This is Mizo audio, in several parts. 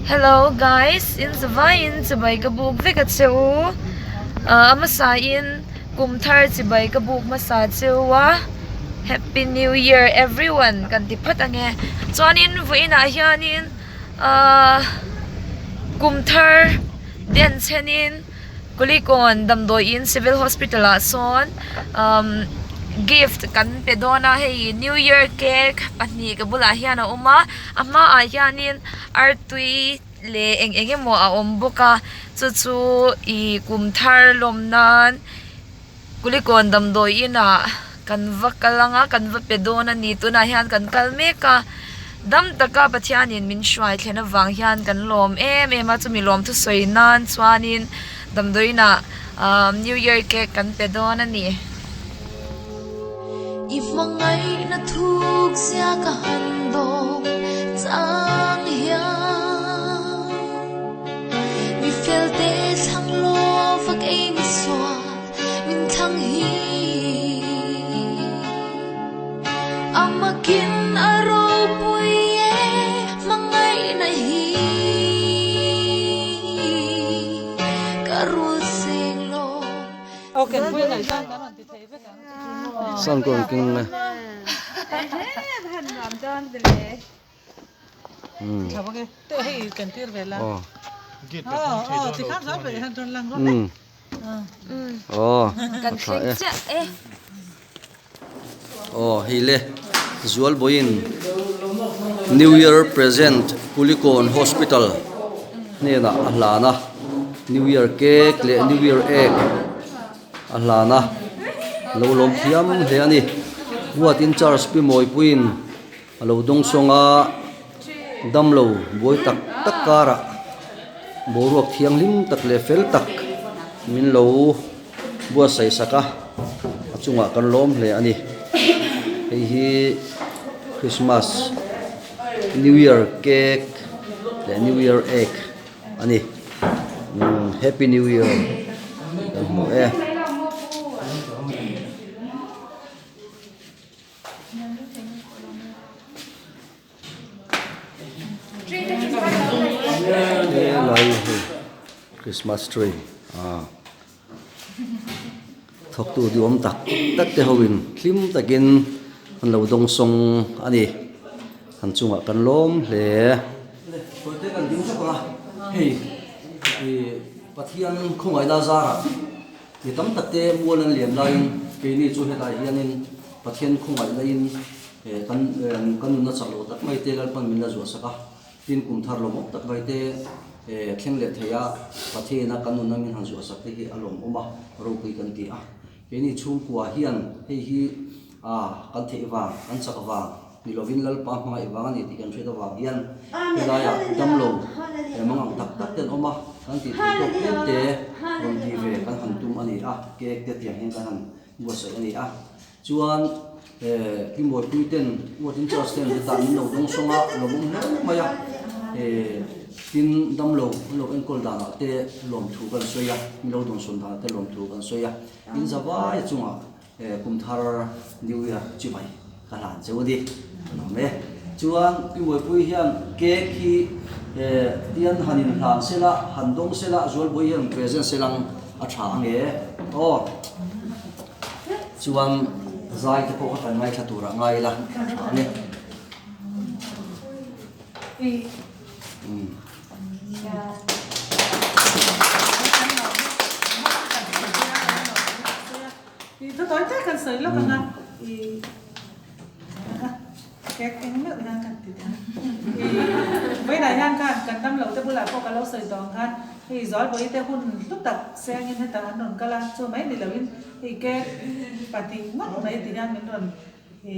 Hello guys in zavaiin chibai ka buk vek a che u ah a hmasa in kum thar chibai ka buk hmasa cheu a happy new year everyone kan ti phawt ang e chuanin vawiinah hianin ahh kum thar den chhenin Kulikawn damdawiin civil hospital ah sawn umm gift kan pe dawn a hei new year cake pahnih ka bulah hian a awm a a hmaah hianin artui leh eng eng emaw a awm bawk a chu chu ih kum thar lawm nan Kulikawn damdawiin ah kan va kal ang a kan va pe dawn a ni tunah hian kan kal mek a dam taka Pathianin min hruai thlen avang hian kan lawm em em a chumi lawm thusawi nan chuanin damdawiin ah ahh new year cake kan pe dawn a ni. I hmangaihna thuk zia ka han dawng chang hian Mi fel te thlang lova kei mi sual min thlang hi A makin a ropui e hmangaihna hi Ka rul seng lo. Sang kawng keng le aw a tha e aw hei le Zualbawiin New Year present Kulikawn Hospital hnenah a hlan a New Year cake leh New Year egg. A hlan a, lo lawm thiam hle a ni. Ward in charge Pi Mawipuiin a lo dawng sawng a, damlo buai tak tak karah boruak thianghlim tak leh fel tak min lo buatsaih sak a, a chungah kan lawm hle a ni. Hei hi Christmas New Year cake leh New Year egg. A ni Happy New Year kan hmu e. Helai hi Christmas tree ah thawktu duhawm tak tak te hoin hlim takin an lo dawng sawng a ni an chungah kan lawm hle. Tawite kan ding hlawk a, hei ih Pathian khawngaihna zarah mi tam tak te mual an lian laiin keini chu hetah hianin Pathian khawngaihna in kan kan nunna chak lo tak mai te Lalpan min la zuah sak a. Tin kum thar lawmawm tak mai te thleng leh thei a, Pathian-a kan nuna min han zuahsak te hi a lawmawm a, ropui kan ti a. Keini chhungkua hian hei hi kan theih vang, kan chak vang ni lovin Lalpa hmangaih vang a ni tih kan hriat avang hian helaiah damlo mang ang tak tak te an awm a, kan tih theih tawk tlem te rawn tih ve kan han tum a ni a, cake te tiang hian kan han buatsaih a ni a. Chuan eh Pi ten Ward in charge ten hetah min lo dawng sawng a, lo awm hle mai a, eh tin damlo an lo enkawl danah te lawmthu kan sawi a, min lo dawnsawn danah te lawmthu kan sawi a, in zavai chungah eh kum thar New Year chibai ka hlan cheu a ni, an awm e. Chuan Pi Mawipui hian cake hi eh tian han inhlan sela, han dawng sela, Zualbawi hian present selang a tha ang e aw. Chuan zai te pawh kha kan ngaithla turah ngai ila a tha ang e. Cake eng meuh hian kan ti teh a. I vawiinah hian khan kan dam lo te bulah pawh ka lo sawi tawh ang khan hei Zualbawi te hun hlu tak sengin hetah an rawn kal a, chu mai ni loin hei cake pahnih ngawt mai ti hian min rawn i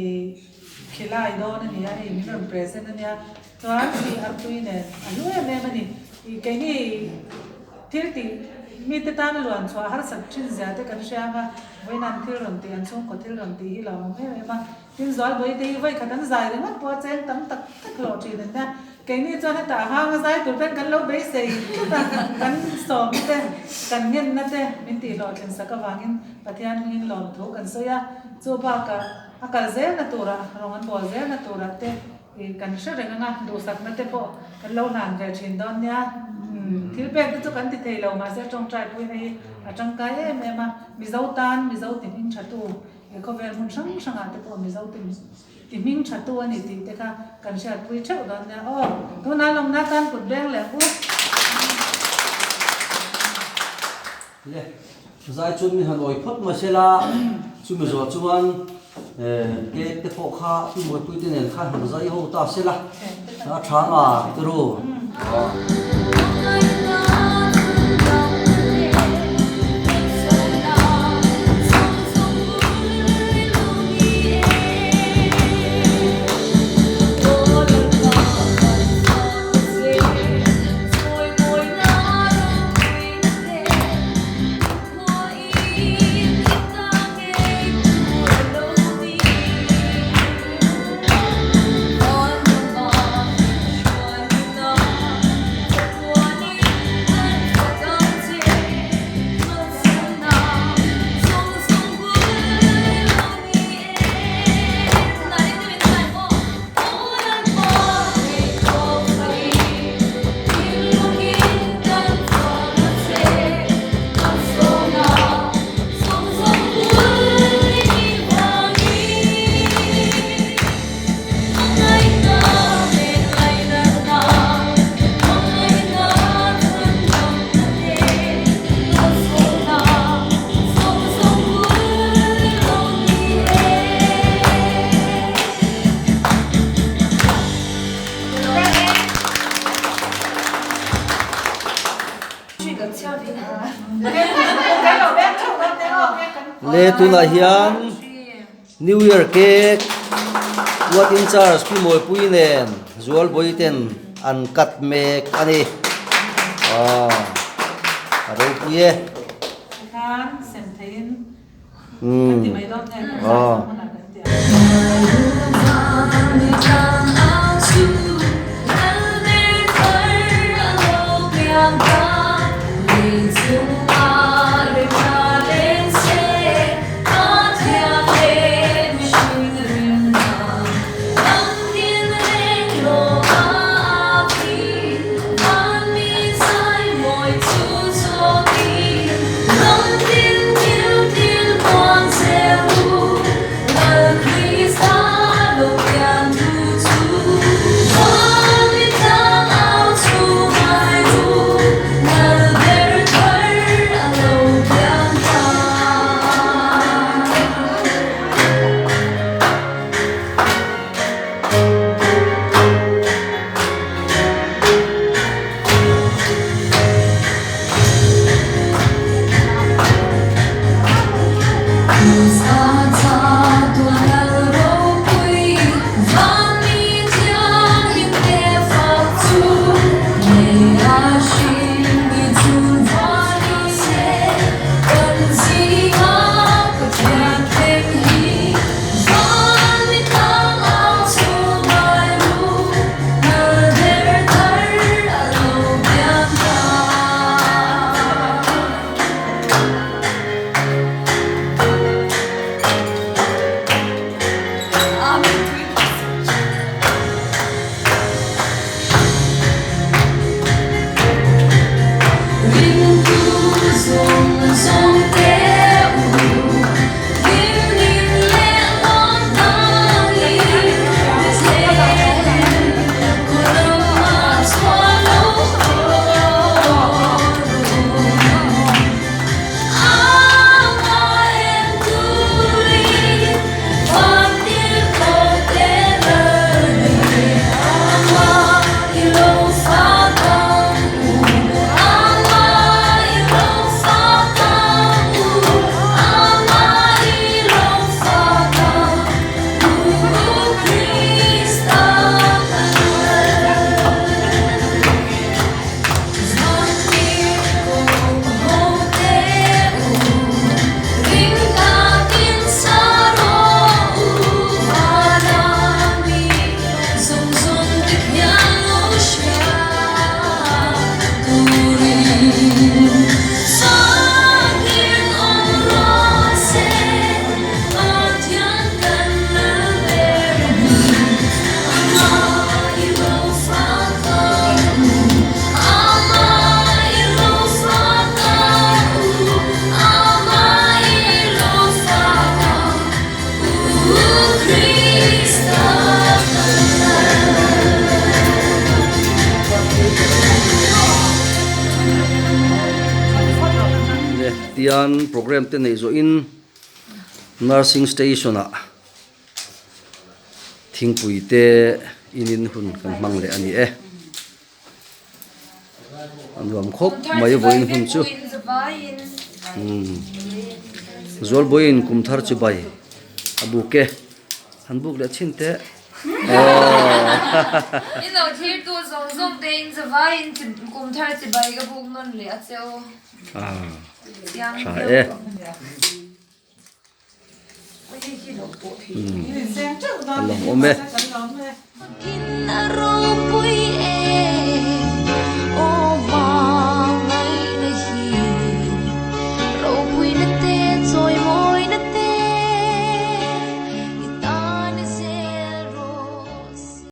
khilai dawn a ni a, hei min rawn present a nia. Chuan hei artui nen a hlu em em a ni. I keini thil tih mite tana luan chhuah harsat thin zia te kan hria ang a, vawiin an thil rawn tih an chhungkaw thil rawn tih hi lo awm em em a. Tin Zualbawi te hi vawi khat an zai ringawt pawh a cheng tam tak tak hlawh thin an nia. Keini chuan hetah hang a zai tur ten kan lo beisei tlat a, kan sawm te, kan ngenna te min tih hlawhtlin sak avangin Pathian hmingin lawmthu kan sawi a. Chu bakah a kal zelna turah, rawng an bawl zelna turah te. I kan hre reng anga duhsakna te pawh kan lo hlan ve thin dawn nia. Thil pek te chu kan ti thei lo mahse tawngtai puina hi a tangkai em em a. Mizo tan Mizo ti hming tha tu he khawvel hmun hrang hrangah te pawh Mizo ti ti hming tha tu a ni tih te kha kan hriatpui theuh dawn nia. Aw tunah lawmna tan kut beng leh u. Le, zai chuan min han awi phawt mai se la, chumi zawh chuan cake te pawh kha pi Mawipui te nen khan han zai ho ta se la, a tha nga te ru. Le tunah hian New Year cake What in charge Pi Mawipui nen Zualbawi ten an cut mek a ni. Aw a ropui e. Aw. hian program te neih zawhin nursing station ah thingpui te inin hun kan hmang leh a ni e. A nuam khawp mai vawiin hun chu. Umm Zualbawiin kum thar chu bai a buk e. Han buk leh chhin teh. Aww. In lo thlir tu zawng zawng te in zavaiin kum thar chi bai ka buk nawn leh a che u. Aa tha e. Umm a lawmawm e.